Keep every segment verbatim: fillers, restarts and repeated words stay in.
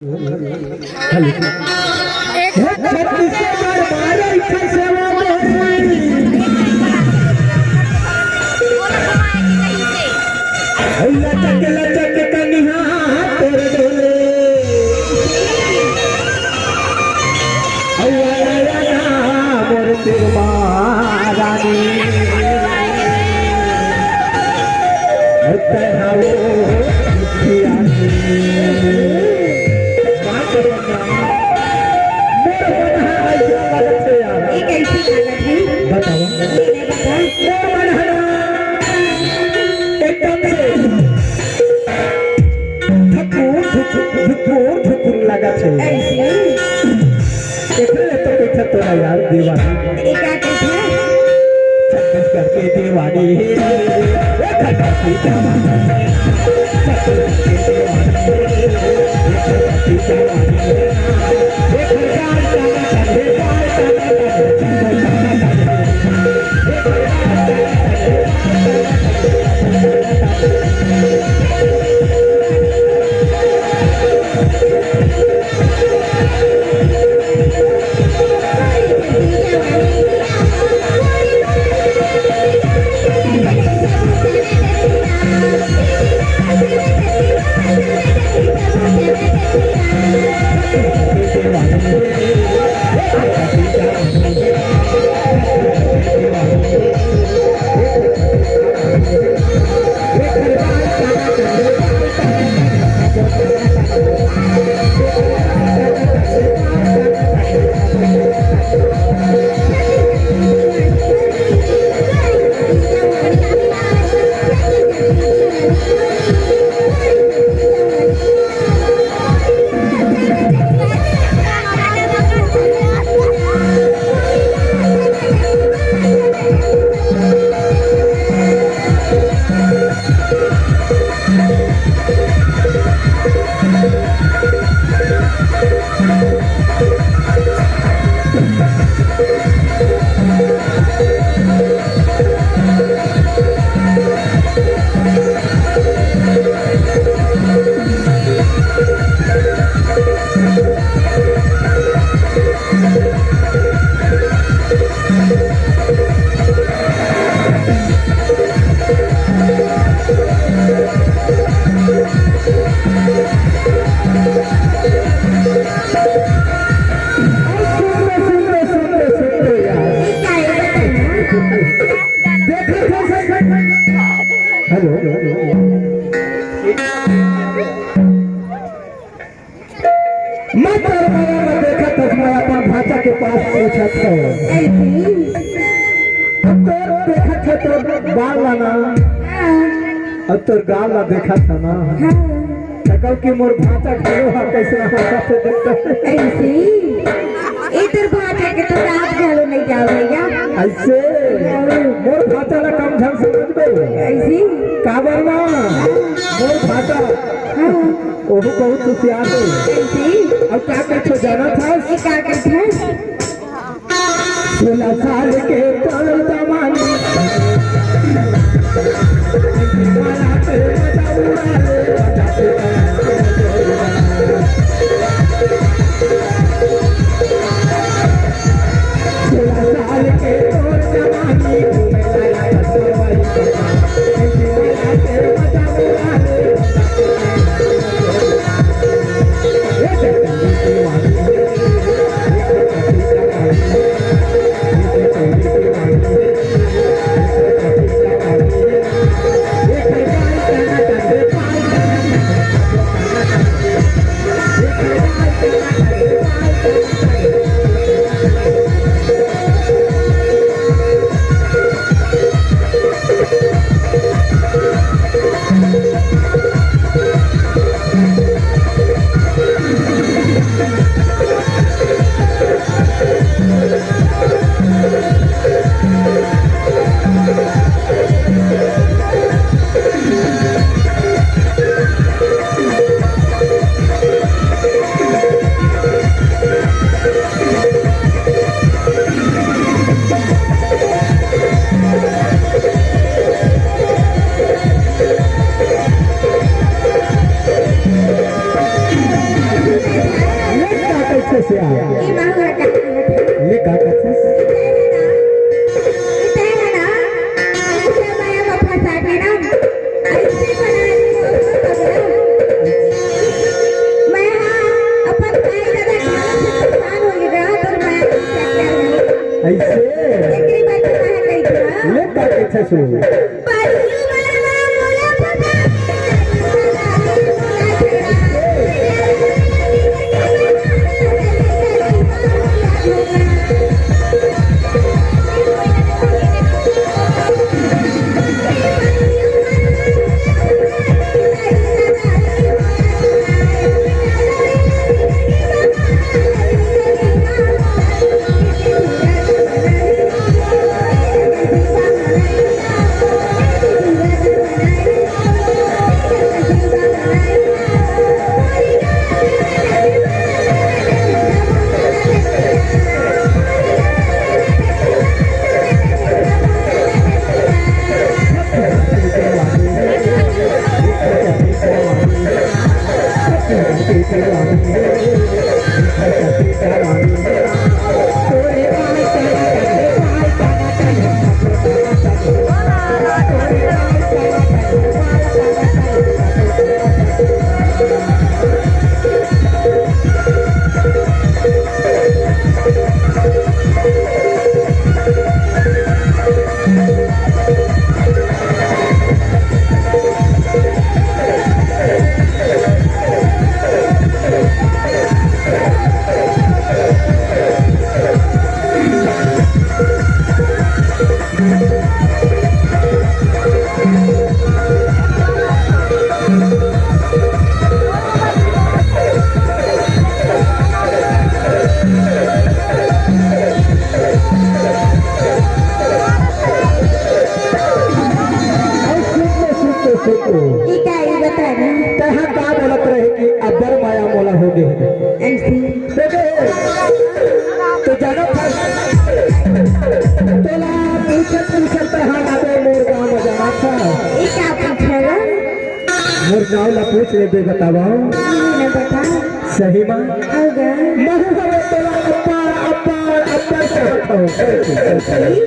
Hello. हे छत्तीसगढ़ बारह इच्छा सेवा में। लचक लचक कनिहा तोर डोले। अउआ नयना मोर तिरमा रानी। तैं हवो पियानी। का करो ना? मोर मन ह अइसे लगत हे यार। ये कैसे लगत हे? बताओ। ये नहीं बता। मोर मन ह ना एकदम से ठकुर, ठुकुर, ठुकुर, ठुकुर लगत हे। ऐसे? एकरे ले तो कहिथंव तोला यार दीवानी। ये का कहिथे? छत्तीसगढ़ के दीवानी। ओ छत्तीसगढ़ के दीवानी। छत्तीसगढ़ के दीवानी। छत्तीसगढ़ के दीवानी। हेलो। मैं तोर बारे में देखत हस, मैं अपन भांचा के पास पूछत हंव। ऐसी? अब तोर देखत हे तोर गाल ला ना, हाँ। अब तोर गाल ला देखत हंव ना, हाँ। त कहंव कि मोर भांचा घलो हा कइसना हांसथे देखत हे। ऐसी? ए तोर भांचा के तो दांत घलो नइ जावय भैया। अइसे? हाँ। मोर भांचा ला कम झन समझबे। ऐसी? काबर ना? मोर भांचा हाँ। ओहू बहुत होशियार हे। कैसी? अब का कहिथे जानत हस? ये का कहिथे? सोलह साल के तोर जवानी। क्या? ये माँ का क्या? ले का कथे? इतना है ना, इतना है ना, ऐसे माया में फंसा के ना, ऐसे बना दी हो तो पगला। मैं हाँ, अपन भाई दादा खाने से परेशान हो गया, तो मैं क्या करूँ? ऐसे? एकरी बात मैं कही थी, हाँ? ले का कथे सु? अउ सुन तो, सुन तो, सुन तो। ई का, ई बता ना। तैं हा का बोलत रहे कि अब्बड़ माया मोला हो गे हे। ऐसे। देखे, तो जानत हस, तोला पूछत पूछत तैं हा ना दे मोर गाँव में जानत हस। ई का पूछे ला? मोर नाव ला पूछ लेबे, बतावा। नहीं, नहीं बता। सही मा? हव गा। महू हवे तोला अब्बड़, अब्बड़, अब्बड़ चाहत हँव। सही?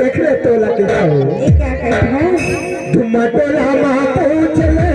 देख ले तोला कहिथँव। ये क्या कहत हस? धुम्मा टोला मा पूछ ले।